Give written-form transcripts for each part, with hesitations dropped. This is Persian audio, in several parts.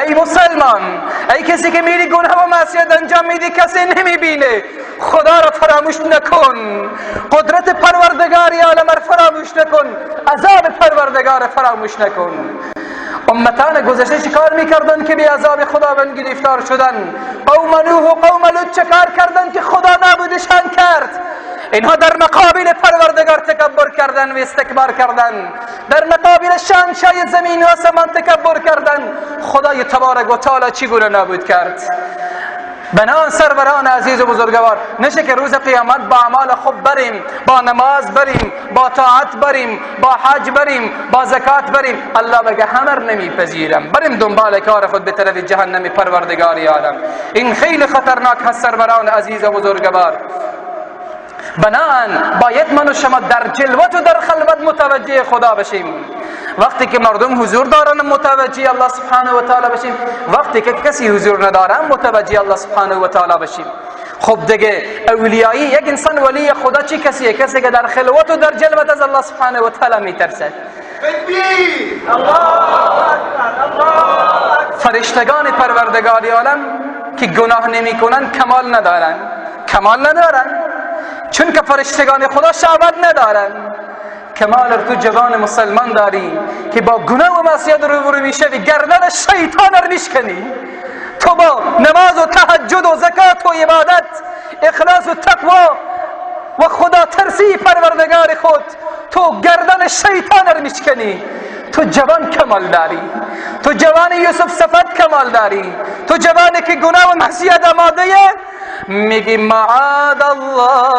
ای مسلمان، ای کسی که میری گناه و معصیت انجام میدی کسی نمیبینه، خدا را فراموش نکن، قدرت پروردگاری عالم را فراموش نکن، عذاب پروردگار فراموش نکن. امتان گذشته چیکار میکردن که به عذاب خداوند گرفتار شدن؟ قوم نوح و قوم لوط چه کار کردن که خدا نابودشان کرد؟ اینها در مقابل پروردگار تکبر کردن و استکبار کردن، در مقابل شاهنشاه زمین و آسمان تکبر کردن. خدای تبارک و تعالی چگونه نابود کرد؟ بنان سروران عزیز و بزرگوار، نشه که روز قیامت با اعمال خوب بریم، با نماز بریم، با طاعت بریم، با حج بریم، با زکات بریم، الله بگه همه رو نمیپذیرم، بریم دنبال کار خود به طرف جهنم پروردگاری عالم. این خیلی خطرناک هست سروران عزیز و بزرگوار. بنان باید من و شما در جلوت و در خلوت متوجه خدا بشیم. وقتی که مردم حضور دارن متوجه الله سبحانه و تعالی بشیم، وقتی که کسی حضور ندارن متوجه الله سبحانه و تعالی بشیم. خب دیگه اولیایی، یک انسان ولی خدا چی کسیه؟ کسی که در خلوت و در جلوت از الله سبحانه و تعالی میترسد. فرشتگان پروردگاری عالم که گناه نمیکنن کمال ندارن، کمال ندارن، چون که فرشتگان خدا شهوت ندارن. کمال تو جوان مسلمان داری که با گناه و معصیت روبرو میشوی، گردن شیطان رو میشکنی. تو با نماز و تهجد و زکات و عبادت، اخلاص و تقوا و خدا ترسی پروردگار خود، تو گردن شیطان رو میشکنی. تو جوان کمال داری، تو جوان یوسف صفت کمال داری، تو جوانی که گناه و معصیت آماده، میگی معاذ الله،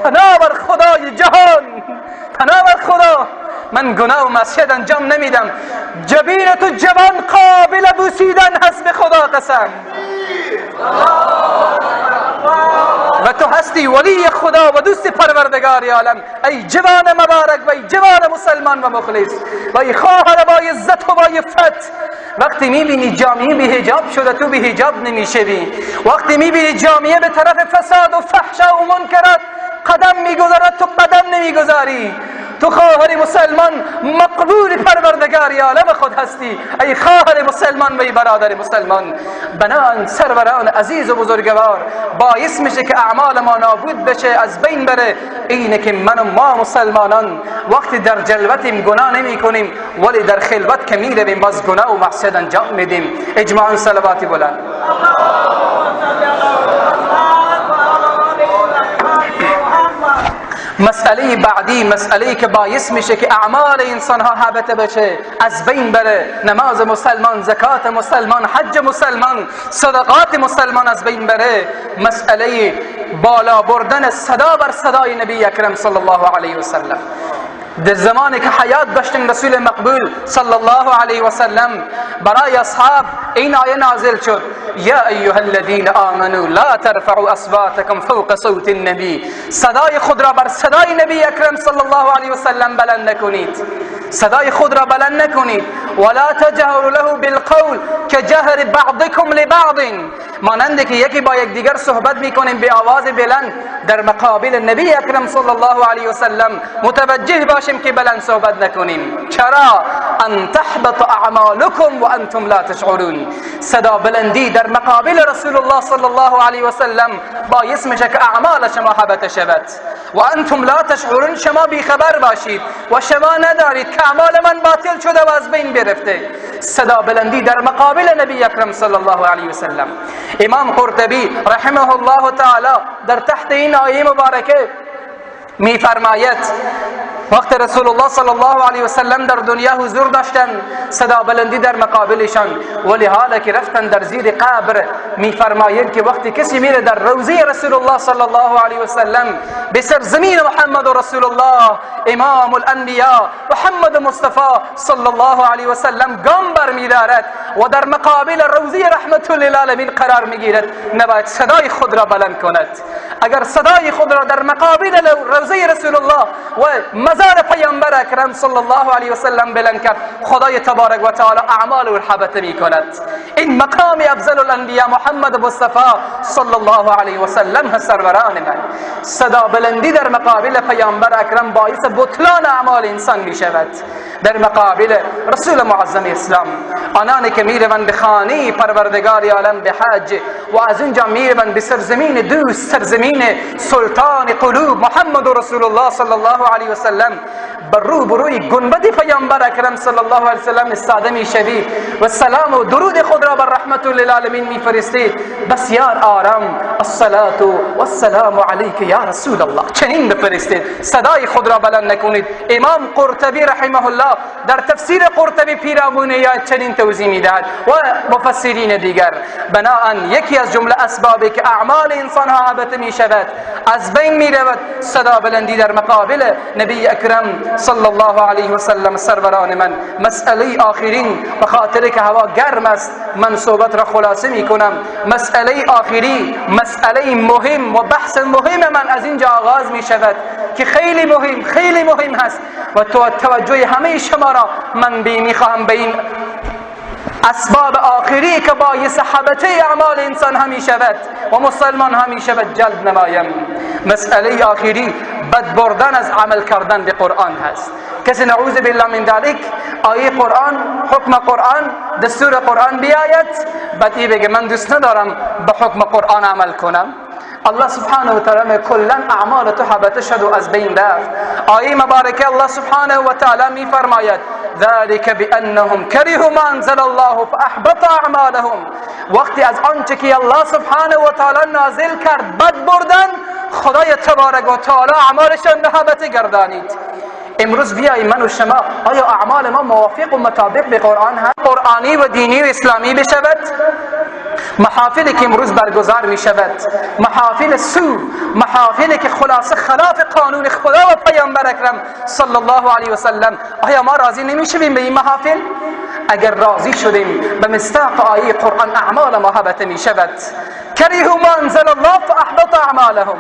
پناه بر خدای جهان، پناه بر خدا، من گناه و معصیت انجام نمیدم. جبین تو جوان قابل بوسیدن هست، به خدا قسم. و تو هستی ولی خدا و دوست پروردگار عالم. ای جوان مبارک و ای جوان مسلمان و مخلص و ای خواهر با عزت و با عفت، وقتی میبینی جامعه بی حجاب شده تو بی حجاب نمیشوی. وقتی میبینی جامعه به طرف فساد و فحشا و منکرات قدم میگذارد تو قدم نمیگذاری. تو خواهر مسلمان مقبول پروردگار عالم خود هستی. ای خواهر مسلمان و ای برادر مسلمان، بنان سروران عزیز و بزرگوار، باعث میشه که اعمال ما نابود بشه، از بین بره، اینه که من و ما مسلمانان وقتی در جلوتیم گناه نمی کنیم، ولی در خلوت که می رویم باز گناه و معصیت انجام میدیم. اجماعا صلواتی بلند. مسئله بعدی، مسئله که باعث میشه که اعمال انسان ها هبط بشه، از بین بره، نماز مسلمان، زکات مسلمان، حج مسلمان، صدقات مسلمان از بین بره، مسئله بالا بردن صدا بر صدای نبی اکرم صلی الله علیه و سلم. در زمانی که حیات داشتن رسول مقبول صلی الله علیه و سلم، برای اصحاب این آیه نازل شد: یا ایها الذین آمنوا لا ترفعوا اصواتکم فوق صوت النبی. صدای خود را بر صدای نبی اکرم صلی الله علیه و سلم بلند نکنید، صدای خود را بلند نکنید. ولا تجهروا له بالقول كجهر بعضکم لبعض، مانند که یکی با یکدیگر صحبت میکنیم به آواز بلند، در مقابل نبی اکرم صلی الله علیه و سلم متوجه باشیم که بلند صحبت نکنیم. چرا؟ ان تحبط اعمالکم و انتم لا تشعرون. صدا بلندی در مقابل رسول الله صلی الله علیه و سلم باعث میشه که اعمال شما حبط شود و انتم لا تشعرون، شما بیخبر باشید و شما ندارید که اعمال من باطل شده و از بین برفته. صدا بلندی در مقابل نبی اکرم صلی الله علیه و سلم. امام قرطبی رحمه الله تعالی در تحت این آیه مبارکه میفرماید وقت رسول الله صلی الله علیه و سلم در دنیا حضور داشتن، صدا بلندی در مقابلشان، ولی حالا که رفتن در زیر قبر، میفرمایند که وقتی کسی میره در روضه رسول الله صلی الله علیه و سلم، به سرزمین محمد رسول الله امام الانبیاء محمد مصطفی صلی الله علیه و سلم گام بر میدارد و در مقابل روضه رحمت للعالمین قرار میگیرد، نباید صدای خود را بلند کند. اگر صدای خود را در مقابل روضه رسول الله و مزار پیامبر اکرم صلی الله علیه و سلم بلند کرد، خدای تبارک و تعالی اعمال او حبط می کند. این مقام افضل الانبیاء محمد مصطفی صلی الله علیه و سلم هست. سروران من، صدا بلندی در مقابل پیامبر اکرم باعث بطلان اعمال انسان می شود. در مقابل رسول معظم اسلام، آنانی که میروند به خانه پروردگار عالم به حج و از اونجا میروند به سرزمین دوست، سرزمین سلطان قلوب محمد رسول الله صلی الله علیه و سلم، بر روبروی گنبد پیامبر اکرم صلی الله علیه و سلم استاده میشوید و سلام و درود خود را بر رحمت للعالمین میفرستید. بسیار آرام الصلاة والسلام علیک یا رسول الله چنین بفرستید، صدای خود را بلند نکنید. امام قرطبی رحمه الله در تفسیر قرطبی پیرامون یا چنین توضیح میدهد و مفسرین دیگر. بناءً یکی از جمله اسبابی که اعمال انسان ها هبط میشود، از بین میرود، صدا بلندی در مقابل نبی اکرم صلی الله علیه و سلم. سروران من، مسئله آخرین، به خاطر که هوا گرم است من صحبت را خلاصه میکنم. مسئله آخری، مسئله مهم و بحث مهم من از اینجا آغاز میشود که خیلی مهم، خیلی مهم هست و توجه همه شما را من میخواهم به این اسباب آخری که باعث حبطه اعمال انسان همی شود و مسلمان همی شود جلب نمایم. مسئله آخری بد بردن از عمل کردن به قرآن هست. کسی نعوذ بالله من ذلک آیه قرآن، حکم قرآن، دستور قرآن بیاید، بعد ای بگه من دوست ندارم به حکم قرآن عمل کنم. الله سبحانه و تعالی کلا اعمال تو حبطه شد و از بین رفت. آیه مبارکه الله سبحانه و تعالی می فرماید ذلك بأنهم كرهوا ما انزل الله فأحبط اعمالهم. وقتی از آنچه که الله سبحانه و تعالی نازل کرد بد بردن، خدای تبارک و تعالی اعمالشان به حبطه گردانید. امروز بیاییم من و شما، آیا اعمال ما موافق و مطابق به قرآن هست؟ قرآنی و دینی و اسلامی بشود؟ محافلی که امروز برگزار می شود، محافل سو، محافلی که خلاصه خلاف قانون خدا و پیامبر اکرم صلی الله علیه و سلم، آیا ما راضی نمی شویم به این محافل؟ اگر راضی شدیم به مصداق آیه قرآن اعمال ما هبط می شود. کرهوا ما انزل الله فاحبط اعمالهم.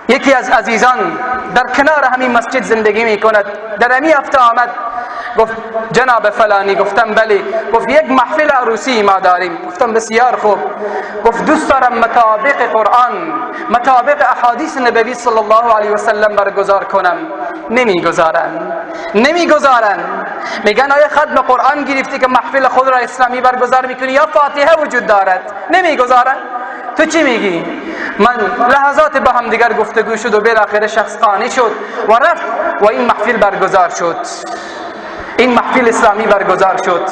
یکی از عزیزان در کنار همین مسجد زندگی می کند، در همین هفته آمد، گفت جناب فلانی، گفتم بله. گفت یک محفل عروسی ما داریم. گفتم بسیار خوب. گفت دوست دارم مطابق قرآن، مطابق احادیث نبوی صلی الله علیه و سلم برگزار کنم. نمیگذارن، نمیگذارن. میگن آیا ختم قرآن گرفتی که محفل خود را اسلامی برگزار میکنی یا فاتحه وجود دارد؟ نمیگذارن. تو چی میگی؟ من لحظات با هم دیگر گفتگو شد و بالاخره شخص قانع شد و رفت و این محفل برگزار شد، این محفل اسلامی برگزار شد.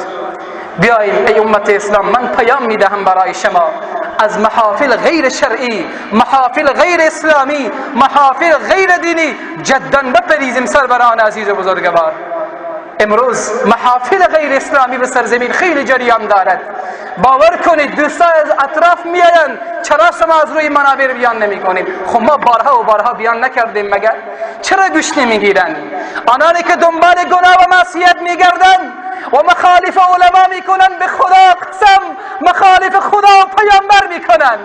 بیاییم ای امت اسلام، من پیام میدهم برای شما، از محافل غیر شرعی، محافل غیر اسلامی، محافل غیر دینی جدا بپریزیم. سروران عزیز و بزرگوار، امروز محافل غیر اسلامی به سرزمین خیلی جریان دارد. باور کنید دوستان از اطراف میآیند، چرا شما از روی منابر بیان نمی کنیم؟ خب ما بارها و بارها بیان نکردیم مگر؟ چرا گوش نمیگیرن؟ آنانی که دنبال گناه و معصیت میگردن و مخالف علما میکنن، به خدا قسم مخالف خدا و پیامبر میکنن.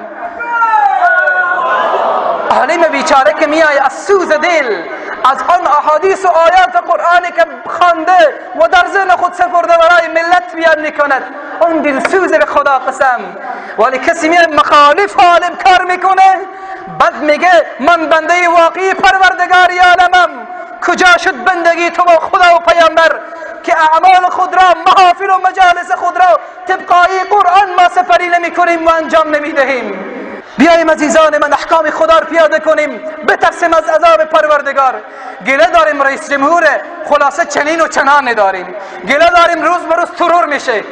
عالم بیچاره که میآید از سوز دل از آن احادیث و آیات قرآنی که خوانده و در ذهن خود سپرده برای ملت بیان میکند، اون دلسوز به خدا قسم. ولی کسی میاد مخالف عالم کار میکنه، بعد میگه من بنده واقعی پروردگاری عالمم. کجا شد بندگی تو با خدا و پیامبر که اعمال خود را، محافل و مجالس خود را طبق آیه قرآن ما سپری نمیکنیم و انجام نمیدهیم؟ بیایم عزیزان من احکام خدا رو پیاده کنیم، بترسیم از عذاب پروردگار. گله داریم رئیس جمهور خلاصه چنین و چنان داریم، گله داریم روز به روز ترور میشه.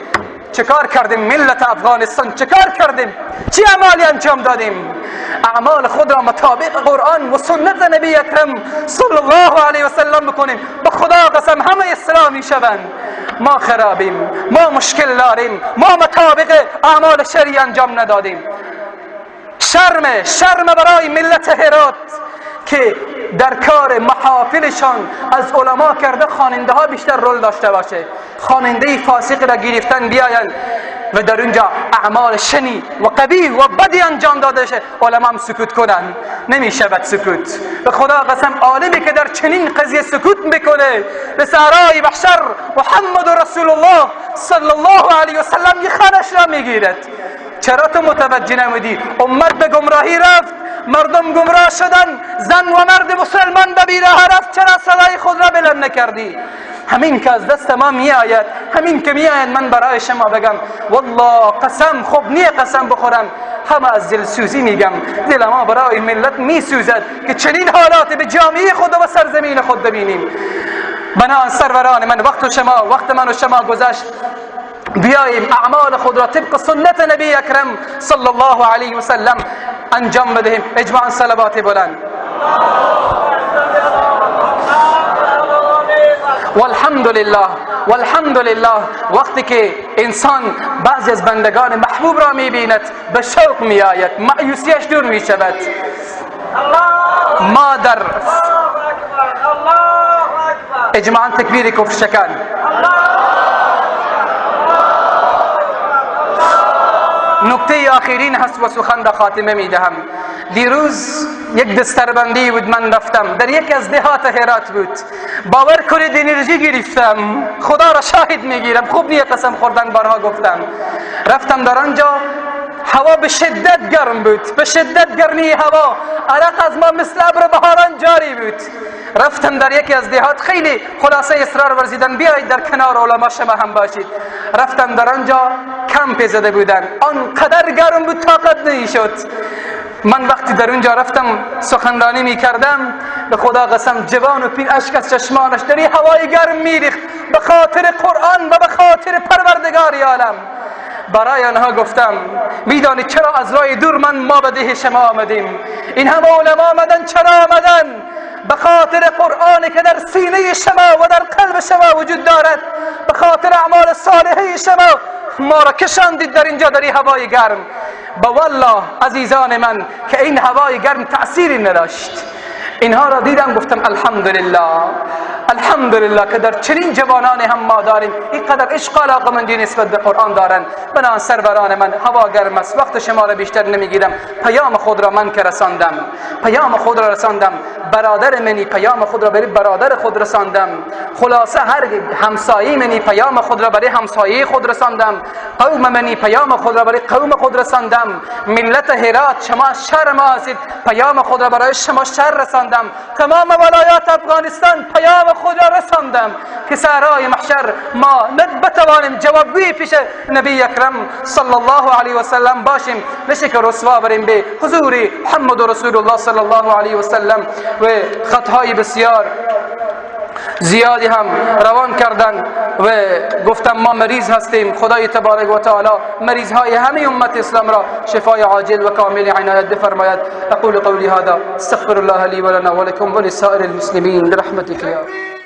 چکار کردیم ملت افغانستان؟ چکار کردیم؟ چی اعمالی انجام دادیم؟ اعمال خود را مطابق قرآن و سنت نبی اکرم صلی الله علیه و سلم بکنیم. به خدا قسم همه اسلامی شوند. ما خرابیم، ما مشکل داریم، ما مطابق اعمال شرعی انجام ندادیم. شرم، شرم برای ملت هرات که در کار محافلشان از علما کرده خواننده ها بیشتر رول داشته باشه. خواننده فاسق را گرفتن بیاین و در اونجا اعمال شنی و قبیح و بدی انجام داده شه، علما هم سکوت کنن؟ نمیشود سکوت. به خدا قسم عالمی که در چنین قضیه سکوت میکنه به سرای محشر محمد رسول الله صلی الله علیه و سلم یه خنش را میگیرد. چرا تو متوجه نمودی؟ امت به گمراهی رفت، مردم گمراه شدن، زن و مرد مسلمان به بیراه رفت، چرا صدای خود را بلند نکردی؟ همین که از دست ما می آید، همین که می آید من برای شما بگم والله قسم، خوب نیه قسم بخورم، همه از دلسوزی میگم، دل ما برای ملت میسوزد که چنین حالات به جامعه خود و سرزمین خود ببینیم. بنا سروران من، وقت شما، وقت من و شما گذشت. بیاییم اعمال خود را طبق سنت نبی اکرم صلی الله علیه و سلم انجام بدهیم. اجماعا صلوات بلند. والحمدلله، والحمدلله. وقتی که انسان بعضی از بندگان محبوب را میبیند به شوق میآید، مأیوسیش دور میشود. ما در اجماعا تکبیر کفر شکن. نکته آخرین هست و سخن را خاتمه میدهم. دیروز یک دستربندی بود، من رفتم در یکی از دهات هرات بود. باور کنید انرژی گرفتم، خدا را شاهد میگیرم، خوب نیه قسم خوردن، بارها گفتم. رفتم در آنجا، هوا به شدت گرم بود، به شدت گرمی هوا، عرق از ما مثل ابر بهاران جاری بود. رفتم در یکی از دهات، خیلی خلاصه اصرار ورزیدن بیایید در کنار علما شما هم باشید. رفتم در آنجا، کمپ زده بودن، آنقدر گرم بود طاقت نمیشد. من وقتی در اونجا رفتم سخنرانی میکردم، به خدا قسم جوان و پیر اشک از چشمانش در این هوای گرم میریخت، به خاطر قرآن و به خاطر پروردگار عالم. برای آنها گفتم میدانید چرا از راه دور من ما به ده شما آمدیم؟ این همه علما آمدن، چرا آمدن؟ به خاطر قرآنی که در سینه شما و در قلب شما وجود دارد، به خاطر اعمال صالحه شما ما را کشاندید در اینجا در این هوای گرم. با والله عزیزان من که این هوای گرم تأثیری نداشت. اینها را دیدم گفتم الحمدلله، الحمدلله که در چنین جوانان هم ما داریم، اینقدر عشق و علاقمندی نسبت به قرآن دارند. بنا سروران من، هوا گرم است، وقت شما را بیشتر نمیگیرم. پیام خود را من که رساندم، پیام خود را رساندم، برادر منی پیام خود را برای برادر خود رساندم، خلاصه هر همسایه منی پیام خود را برای همسایه خود رساندم، قوم منی پیام خود را برای قوم خود رساندم، ملت هرات شما شر ما هستید، پیام خود را برای شما شر رساندم، تمام ولایات افغانستان پیام خود را رساندم که سرای محشر ما بتوانیم جوابگوی پیش نبی اکرم صلی الله علیه و سلم باشیم، نشه که رسوا بریم به حضور محمد رسول الله صلی الله علیه و سلم. و خطهای بسیار زیادی هم روان کردن و گفتم ما مریض هستیم، خدای تبارک و تعالی مریض های همه امت اسلام را شفای عاجل و کامل عنایت بفرماید. اقول قولی هذا استغفر الله لي ولنا ولكم ولسائر المسلمين برحمتك يا رب.